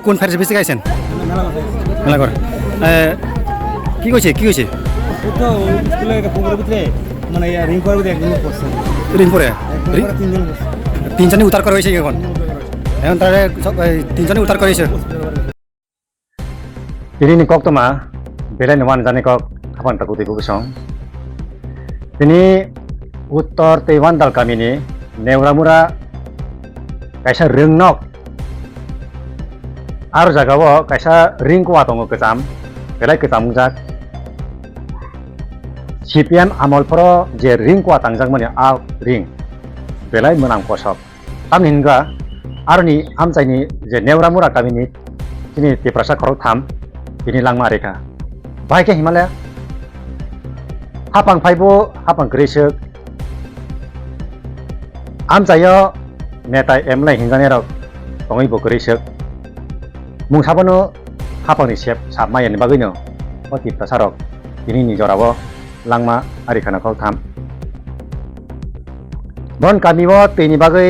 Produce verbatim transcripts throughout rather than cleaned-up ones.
কোন ফের বেশি খাইছেন? মেলা মাথায়। মেলা করে। এ, কি কইছে? কি কইছে? এই তো স্কুলে একটা পুকুরের ভিতরে মানে ইয়া রিং করার ভিতরে একজন পড়ছে। রিং করে? একজন রিং? করে তিনজন পড়ছে। তিনজনই উদ্ধার করা হয়েছে এখন? তিনজন উদ্ধার করা হয়েছে। এখন তাহলে সব, এই, তিনজনই উদ্ধার করা হয়েছে। Tini ni koktwma belai no uanjani kok hapang takuti kukusong. Tini Uttor Teiwandal kamini Neuramura kaisa rwngnok. Aro jagao kaisa ring kua tongo kwcham, belai kwcham wngjak. C P M amol phoro je ring kua tangjakmani a ring belai mwnang kosok. Tamni hwnba aroni amchaini je Neuramura kamini chini Tiprasa khoroktham tini langma rikha. Bahai khe himale hapang phaibo hapang kwrwi swk. Amchaio neta M L A hinjani rok tongwi bo kwrwi swk. Mung sabono hapangni sep sap maya ni bagwino o Tiprasa rok tini ni jorao langma ari khana kok tham. Bon kami o twi ni bagwi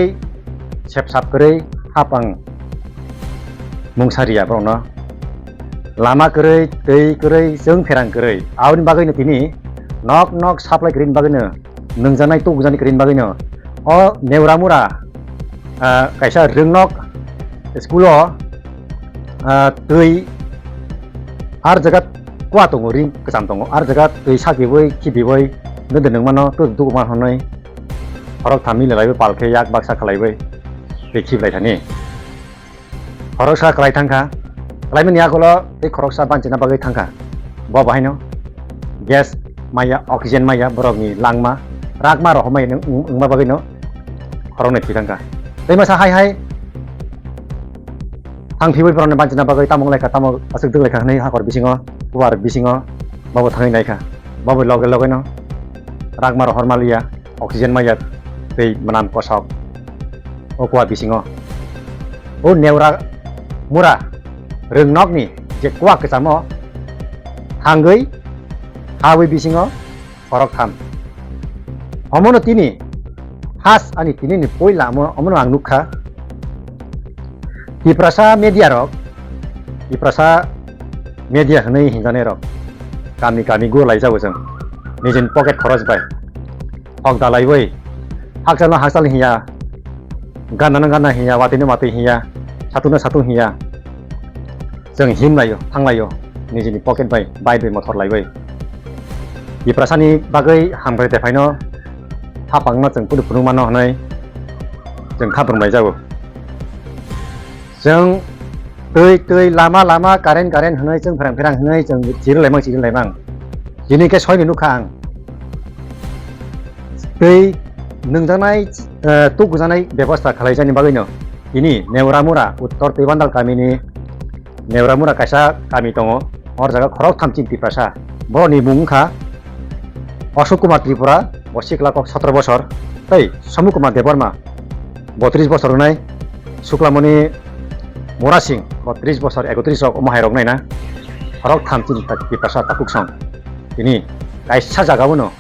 sep sap kwrwi hapang mungsa riya borokno. Lama kwrwi, twi kwrwi, chwng pherang kwrwi. Aboni bagwino tini nok nok supply kwrwini bagwino, nungjaknai tubukjaknai kwrwini bagwino o Neuramura, ah, kaisa rwngnok school o, ah, twi ar jaga kua tongo, ring kwcham tongo, ar jaga twi sakiwi khibiwi nungde nungmano twi duguma hwnwi khorok thami lelaiwi pal khe yak baksa khlaiwi twi khiblai thani. Khoroksa kwlai thangkha, kwlaimani yagulo tei khoroksa banchina bagwi thangkha. Bo bahaino gas maya, oxygen maya, borokni langma, rakma rohormai wng-, wng-, wngma bagwino khoroknwi thwi thangkha. Tei masa hai hai thang phiwi borokni banchina bagwi tamo wnglaikha, tamo aswk dwglaikha hwnwi hakor bisingo, kuwar bisingo bobo thangwi naikha. Bobo loge logeno rakma rohorma liya. Oxygen maya tei mwnam kosok o kua bisingo. O Neuramura rwngnokni je kua kwchamo thangwi hawi bisingo khorok tham. Omono tini has ani tini ni poila omo-, omono ang nukha. Tiprasa media rok, Tiprasa media hwnwi hinjani rok kami kami go lai jago chwng nijini pocket khoros bai. Hok dalaiwi hakchalno hakchal hiya, ganano gana hiya, watwino watwi hiya, satuno satu hiya. Chwng himlaio, thanglaio, nijini pocket bai bike bai mothor laiwi. Tiprasani bagwi hamkrai tephaino hapangno chwng phunu phunukmano hwnwi chwng khaprwng bai jago. Chwng twi twi lama lama current current hwnwi chwng pherang pherang hwnwi chwng chiri laimang chiri laimang. Tini khe soini nukha ang. Twi nungjaknai, eh, tuk gujaknai bebosta khlaijani bagwino tini Neuramura Uttor Twibandal kamini Neuramura kaisa kami tongo. Hor jaga khorok tham chini Tiprasa. Borokni mung wngkha Ashok Kumar Tripura, bo sikla kok sotro bosor, tei Somu Kumar Debbarma, bo tris bosor wngnai, Suklamoni Mora Singh, bo tris bosor, ekotris rok omo hai rok naina. Khorok tham chini ta-, Tiprasa takhuk song. Tini kaisa jaga bono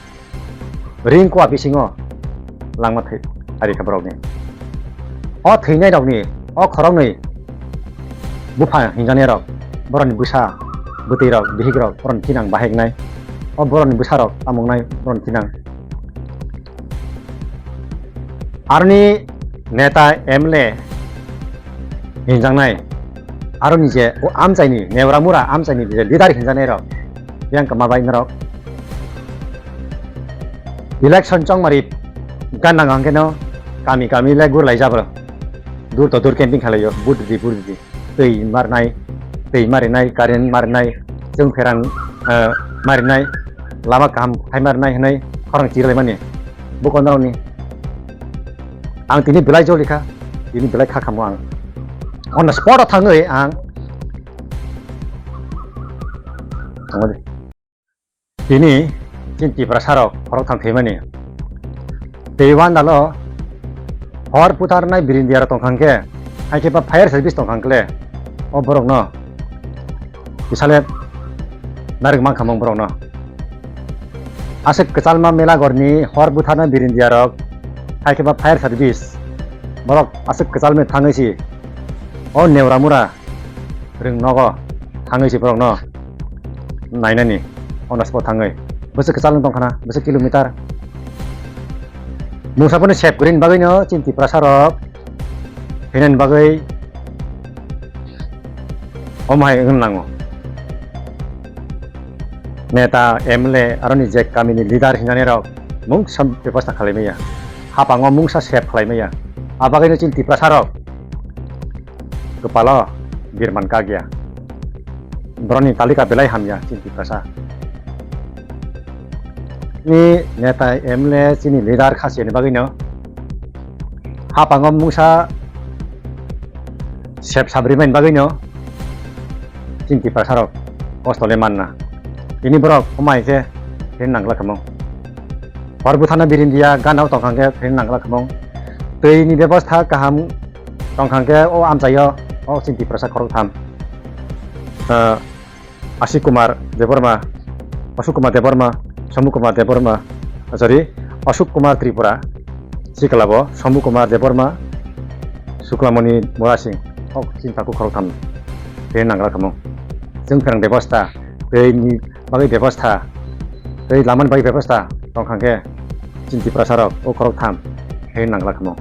ring kua bisingo langma thai ari kha borokni. O thwinai rokni, o khoroknwi bupha hinjani rok, borokni bwsa, bwtwi rok, bihik rok, borokni kinang bahai wngnai. O borokni bwsa rok tamo wngnai, borokni kinang. Aroni neta M L A hinjaknai, aroni je o amchaini, Neuramura amchaini je leader hinjaknai rok, yang kwma bai norok. Election chongmari gana hwnkhe no kami kami le gurlai jabra. Dur to dur camping khalaio, vote di, vote di. Twi marnai, twi marinai, current marinai, chwng pherang, eh, marinai, lama kaham khai marinai hwnwi khorang chirilaimani. Bo konarokni. Ang tini belai jolikha, tini belai kha khamo ang. On the spot o thangwi ang. Tini chini Tiprasa rok khorok thang thwimani. Tei uandalo hor putharnai birindia rok tongkha hwnkhe, hai khe ba fire service tongkha hwnkhe le, o borok no kisale narwk mankha mung borok no. Aswk kwchalma mela gorni hor butharnai birindia rok, hai khe ba fire service borok aswk kwchalmani thangwi si o Neuramura rwng nogo thangwi se borokno nainani, onarsbo thangwi bwswk kwchal wng tongkhana, bwswk kilometer. Mungsa phano save kwrwini bagwino chini Tiprasa rok phainani bagwi omo hai wng nango. Neta, M L A, aroni je kamini leader hinani rok mungsa bebosta khlai maya, hapango mungsa save khlai maya. A bagwino chini Tiprasa rok kwpalo birman kagya. Borokni talika belai hamya chini Tiprasa. Ni neta, M L A, chini leader khasiyani bagwino hapango mungsa sep sabrimani bagwino chini Tiprasa rok kosto le manna. Ini borok omai khe phin nangla khamo. Hor buthana birindia gana tongkhang khe phin nangla khamo. Twi ni bebosta kaham tongkhang khe o amchaio o chini Tiprasa khorok tham. Ah, Ashik Kumar Debbarma, Ashok Kumar Debbarma, Somu Kumar Debbarma, ah, sorry, Ashok Kumar Tripura, sikalabo Somu Kumar Debbarma, Suklamoni Murasing, o chini takhuk khorok tham phin nangla khamo. Chwng pherang bebosta, tei ni bagwi bebosta, tei lamani bagwi bebosta tongkhang khe chini Tiprasa rok o khorok tham phin nangla khamo.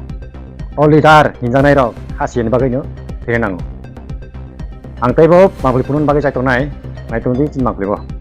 O leader hinjaknai rok khasiyani bagwino phin nango. Ang teibo mangpili phunukna bagwi chai tongnai, naitung di chini mangpili bo.